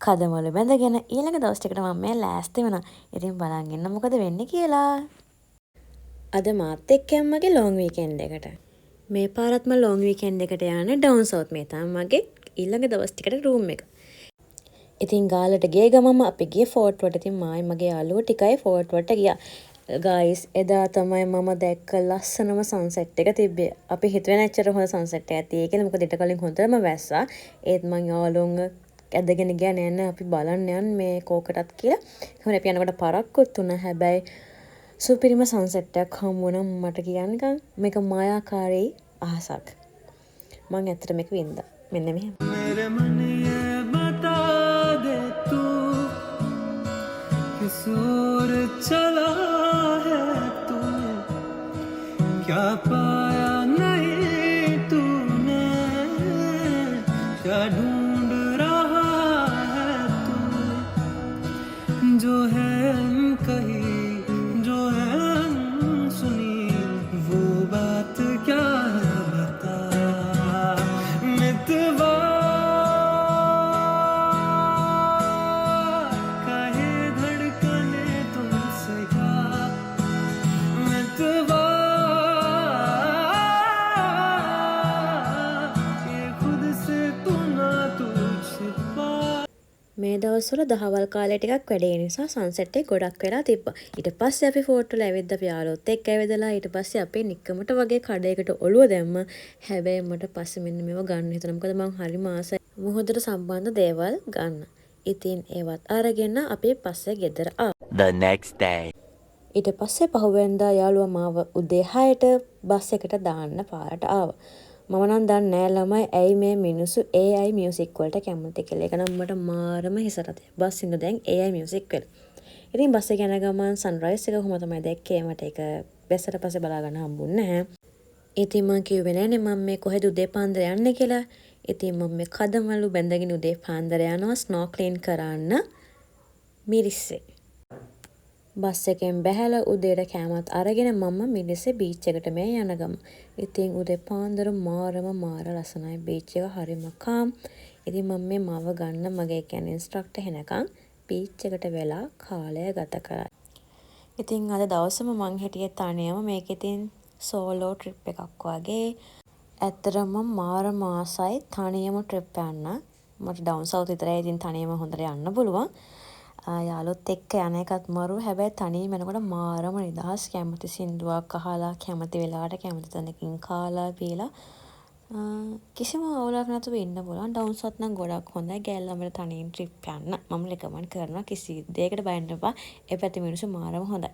කදමළු බැඳගෙන ඊළඟ දවස් ටිකට මම මේ ලෑස්ති වුණා. ඉතින් බලන් ඉන්න මොකද වෙන්නේ කියලා. අද මාත් එක්ක යමු මගේ ලොං වීකෙන්ඩ් එකට. මේ පාරත් මම ලොං වීකෙන්ඩ් එකට යන්නේ ඩවුන් සවුත්. මේ තමයි මගේ ඊළඟ දවස් ටිකට රූම් එක. ඉතින් ගාලට ගිය ගමන්ම අපි ගියේ ෆෝට් වලට. ඉතින් මායි මගේ යාළුවෝ ටිකයි ෆෝට් වලට ගියා. ගයිස්, එදා තමයි මම දැක්ක ලස්සනම සන්සෙට් එක තිබ්බේ. අපි හිතුවේ නෑ එච්චර හොඳ සන්සෙට් එකක් තියෙයි කියලා. මොකද ඊට කලින් හොඳටම වැස්සා. ඒත් මං යාළුවන්ව ඇදගෙන ගියා, නෑ නෑ අපි බලන්න යන් මේ කෝකටත් කියලා. කොහොමද අපි යනකොට පරක්කුත් වුණා. හැබැයි සුපිරිම සන්සෙට් එකක් හම්බ වුණා මට කියන්න නිකන් මේක මායාකාරී අහසක්. මං ඇත්තට මේක වින්දා. මෙන්න මෙහෙම. मेरे मन ये बता दे तू किस ओर चला है तू, क्या पाया नहीं तूने, क्या ढूंढ रहा है तू, जो है कही जो है सुनी वो बात क्या है बता मितवा, कहे धड़कने तुमसे क्या मितवा, ये खुद से तू ना तू छिपा। මේ දවස්වල දහවල් කාලේ ටිකක් වැඩේ නිසා සන්සෙට් එක ගොඩක් වෙලා තිබ්බා. ඊට පස්සේ අපි ෆෝට් වල ඇවිද්දා, අපි යාළුවොත් එක්ක ඇවිදලා ඊට පස්සේ අපි නික්කමට වගේ කඩේකට ඔළුව දැම්මා. හැබැයි මට පස්සේ මෙන්න මේවා ගන්න හිතුණා. මොකද මං හරිම ආසයි මුහුදට සම්බන්ධ දේවල් ගන්න. ඉතින් ඒවත් අරගෙන අපි පස්සේ ගෙදර ආවා. The next day. ඊට පස්සේ පහුවෙනිදා යාළුවා මාව උදේ 6ට බස් එකට දාන්න පාරට ආවා. මම නම් දන්නේ නෑ ළමයි ඇයි මේ මිනිස්සු AI music වලට කැමති කියලා. ඒක නම් මට මාරම හිස රතේ. බස් ඉන්න දැන් AI music වෙලා. ඉතින් බස් එක යන ගමන් සන්රයිස් එක කොහොම තමයි දැක්කේ. මට ඒක බැස්සට පස්සේ බලා ගන්න හම්බුන්නේ නැහැ. ඉතින් මං කිව්වේ නෑනේ මං මේ කොහෙද උදේ පාන්දර යන්නේ කියලා. ඉතින් මං මේ කදමලු බැඳගෙන උදේ පාන්දර යනවා ස්නෝක්ලින් කරන්න මිරිස්සේ. බස් එකෙන් බැහැලා උදේට කෑමත් අරගෙන මම මිරිස්සේ බීච් එකට මේ යන ගම. ඉතින් උදේ පාන්දර මාරම මාර ලස්සනයි බීච් එක, හරිම කාම්. ඉතින් මම මේ මාව ගන්න මගේ කියන්නේ ඉන්ස්ට්‍රක්ටර් එනකන් බීච් එකට වෙලා කාලය ගත කරා. ඉතින් අද දවසම මං හිටියේ තනියම. මේක ඉතින් සෝලෝ ට්‍රිප් එකක් වගේ. ඇත්තටම මං මාරම ආසයි තනියම ට්‍රිප් යන්න. මට ඩවුන් සවුත් විතරයි ඉතින් තනියම හොඳට යන්න පුළුවන්. යාළුවොත් එක්ක යන එකත් මරු. හැබැයි තනියම යනකොට මාරම නිදහස්. කැමති සින්දුවක් අහලා, කැමති වෙලාවට කැමති තැනකින් කාලා බීලා කිසිම අවුලක් නැතුව ඉන්න පුළුවන්. ඩවුන් සවුත් නම් ගොඩක් හොඳයි ගෑල් ළමයට තනියෙන් ට්‍රිප් යන්න. මම රෙකමන්ඩ් කරනවා, කිසි දෙයකට බය වෙන්න එපා. ඒ පැත්තේ මිනිස්සු මාරම හොඳයි.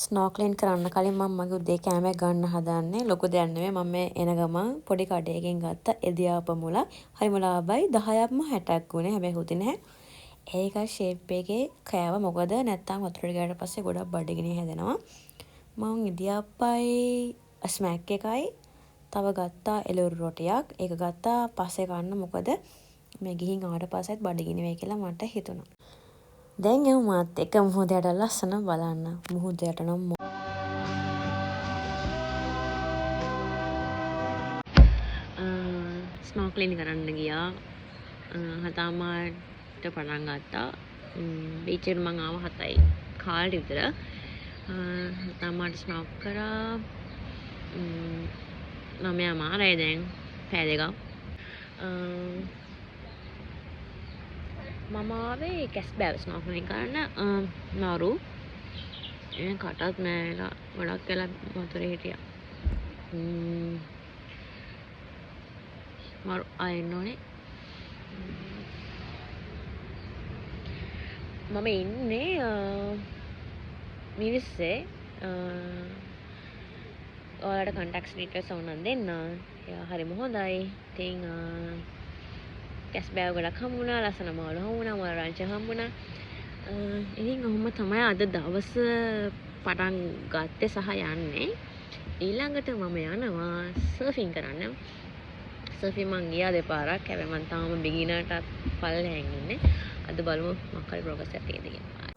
ස්නෝක්ලින් කරන්න කලින් මම මගේ උදේ කෑම එක ගන්න හදන්නේ. ලොකු දෙයක් නෙමෙයි. මම මේ එන ගමන් පොඩි කඩේකින් ගත්ත ඉදියාප මුලක්. හරිම ලාභයි. 10ක්ම 60ක් වුණේ. හැබැයි හුදි නැහැ. ඒක ෂේප් එකේ කෑව. මොකද නැත්තම් වතුරට ගියාට පස්සේ ගොඩක් බඩගිනි හැදෙනවා. මං ඉදියාප්පයි ස්මැක් එකයි තව ගත්තා එළවලු රොටියක්. ඒක ගත්තා පස්සේ කන්න, මොකද මේ ගිහින් ආවට පස්සෙත් බඩගිනි වෙයි කියලා මට හිතුණා. දැන් යමු මාත් එක්ක මුහුද යට ලස්සන බලන්න. මුහුද යට නම් ස්නෝක්ලින් කරන්න ගියා. හතමාරට පටන් ගත්තා. බීච් එකට මං ආවා හතයි කාලට විතර. හතමාරට ස්නෝක් කරා. නවය අමාරයි දැන් පැය දෙකක්. මම ආවේ කැස්බෑව ස්නෝක්ලින් කරන්න. මරු. එන කටත් නෑලා ගොඩක් වෙලා වතුරේ හිටියා. මරු ආයෙ එන්න ඕනේ. මම ඉන්නේ මිරිස්සේ. ඔයාලට කන්ටැක්ට්ස් ඩීටේල්ස් ඕන නම් දෙන්න. එයා හරිම හොඳයි. ඉතින් කැස්බෑව ගොඩක් හම්බුණා, ලස්සන මාළු හම්බුණා, මාළු රංච හම්බුණා. ඉතින් ඔහොම තමයි අද දවස පටන් ගත්තේ සහ යන්නේ. ඊළඟට මම යනවා සර්ෆින් කරන්න. සර්ෆින් මං ගියා දෙපාරක්. හැබැයි මං තාම බිගිනර්ටත් පල්ලෙහාන් ඉන්නේ. අද බලමු මොකක් හරි ප්‍රෝග්‍රස් එකක් තියෙද කියලා.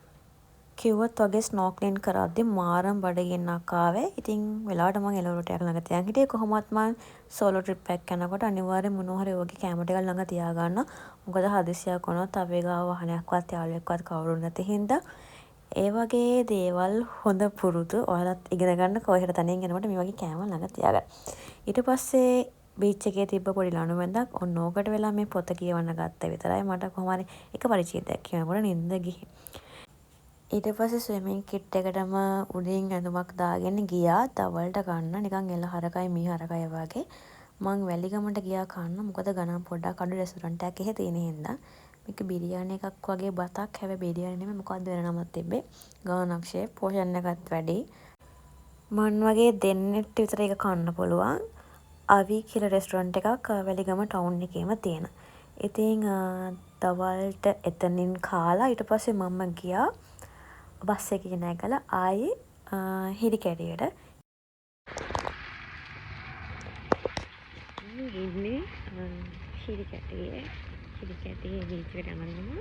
කිව්වොත් වගේ ස්නෝක්ලින් කරද්දි මාරම බඩගින්නක් ආවේ. ඉතින් වෙලාවට මං එළවලු ටිකක් ළඟ තියන් හිටියේ. කොහොමත් මං සෝලෝ ට්‍රිප් එකක් යනකොට අනිවාර්යෙන් මොනවා හරි ඔය වගේ කෑම ටිකක් ළඟ තියාගන්නවා. මොකද හදිසියක් වුණොත් අපේ ගාව වාහනයක්වත් යාළුවෙක්වත් කවුරුත් නැති හින්දා ඒ වගේ දේවල් හොඳ පුරුදු. ඔයාලත් ඉගෙන ගන්න කොහේ හරි තනියෙන් යනකොට මේ වගේ කෑම ළඟ තියාගන්න. ඊට පස්සේ බීච් එකේ තිබ්බ පොඩි ලණු මැදක් ඔන්න ඕකට වෙලා මේ පොත කියවන්න ගත්ත විතරයි. මට කොහොම හරි එක පරිච්ඡේදයක් කියවනකොට නින්ද ගිහින්. ඊට පස්සේ ස්විමින් කිට් එකටම උඩින් ඇඳුමක් දාගෙන ගියා දවල්ට කන්න. නිකන් එළ හරකයි මී හරකයි වගේ. මං වැලිගමට ගියා කන්න. මොකද ගණන් පොඩ්ඩක් අඩු රෙස්ටොරන්ට් එකක් එහෙ තියෙන හින්දා. මේක බිරියානි එකක් වගේ බතක්. හැබැයි බිරියානි නෙමෙයි මොකද්ද වෙන නමක් තිබ්බේ. ගාණක් ෂේප් පෝෂන් එකත් වැඩි. මං වගේ දෙන්නෙක්ට විතර ඒක කන්න පුළුවන්. අවි කියලා රෙස්ටොරන්ට් එකක් වැලිගම ටවුන් එකේම තියෙන. ඉතින් දවල්ට එතනින් කාලා ඊට පස්සේ මම ගියා බස් එකේ නැගලා ආයේ හිරිකැටියට. මම ඉන්නේ හිරිකැටියේ. හිරිකැටියේ බීච් එකට යනවා මම.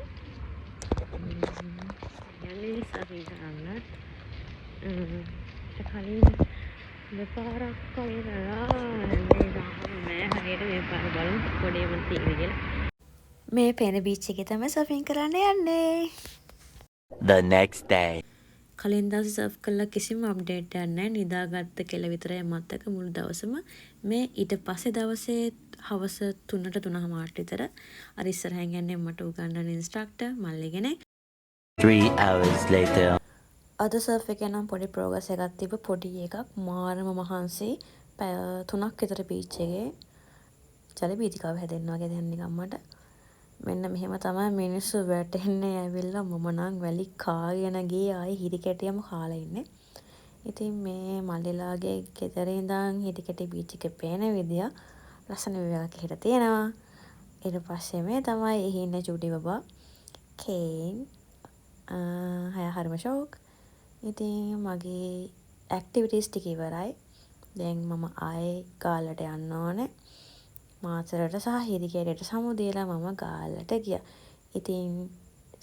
යන්නේ සර්ෆින් කරන්න. කලින් දෙපාරක් වගේ කරා. මේ තාම නෑ හරියට. මේ පාර බලමු පොඩි ඒවා තියෙද කියලා. මේ පේන බීච් එකේ තමයි සර්ෆින් කරන්න යන්නේ. The next day. කලින් දවසේ සර්ෆ් කළා කිසිම අප්ඩේට් එකක් නෑ. නිදාගත්ත කියලා විතරයි මතක මුළු දවසම. මේ ඊට පස්සේ දවසේ හවස 3ට 3:30ට විතර අර ඉස්සරහින් යන්නේ මට උගන්වන ඉන්ස්ට්‍රක්ටර් මල්ලි කෙනෙක්. 3 hours later. අද සර්ෆ් එකේ නම් පොඩි ප්‍රෝග්‍රස් එකක් තිබ්බ පොඩි එකක්. මාරම මහන්සි. පැය 3ක් විතර බීච් එකේ ජල බීතිකාව හැදෙන්න වගේ දැන් නිකන් මට. මෙන්න මෙහෙම තමයි මිනිස්සු වැටෙන්නේ ඇවිල්ලා. මම නම් වැලි කාගෙන ගියේ ආයේ හිරිකැටියම කාලා ඉන්නේ. ඉතින් මේ මල්ලිලාගේ ගෙදර ඉඳන් හිරිකැටි බීච් එකේ පේන විදිය ලස්සන විව් එකක් එහෙට තියෙනවා. ඊට පස්සේ මේ තමයි එහි ඉන්න චූටි බබා කේන්. එයා හරිම ෂෝක්. ඉතින් මගේ ඇක්ටිවිටීස් ටික ඉවරයි. දැන් මම ආයේ ගාල්ලට යන්න ඕනේ. මාතරට සහ හිරිකැටියට සමු දීලා මම ගාල්ලට ගියා. ඉතින්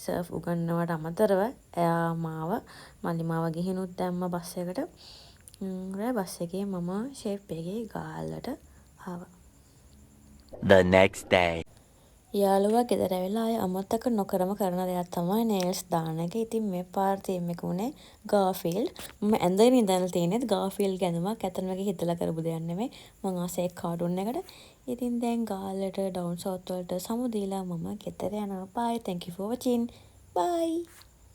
සර්ෆ් උගන්වනවට අමතරව එයා මාව මල්ලි මාව ගිහිනුත් දැම්ම බස් එකට. රෑ බස් එකේ මම ෂේප් එකේ ගාල්ලට ආවා. The next day. යාළුවා ගෙදර ඇවිල්ලා ආයේ අමතක නොකරම කරන දෙයක් තමයි නේල්ස් දාන එක. ඉතින් මේ පාර තීම් එක වුණේ ගාෆීල්ඩ්. මම ඇඳගෙන ඉඳලා තියෙනෙත් ගාෆීල්ඩ් ඇඳුමක්. ඇත්තටම මේක හිතලා කරපු දෙයක් නෙමෙයි. මං ආසයි ඒ කාටුන් එකට. ඉතින් දැන් ගාල්ලට ඩවුන් සවුත් වලට සමු දීලා මම ගෙදර යනවා. Bye. Thank you for watching. Bye.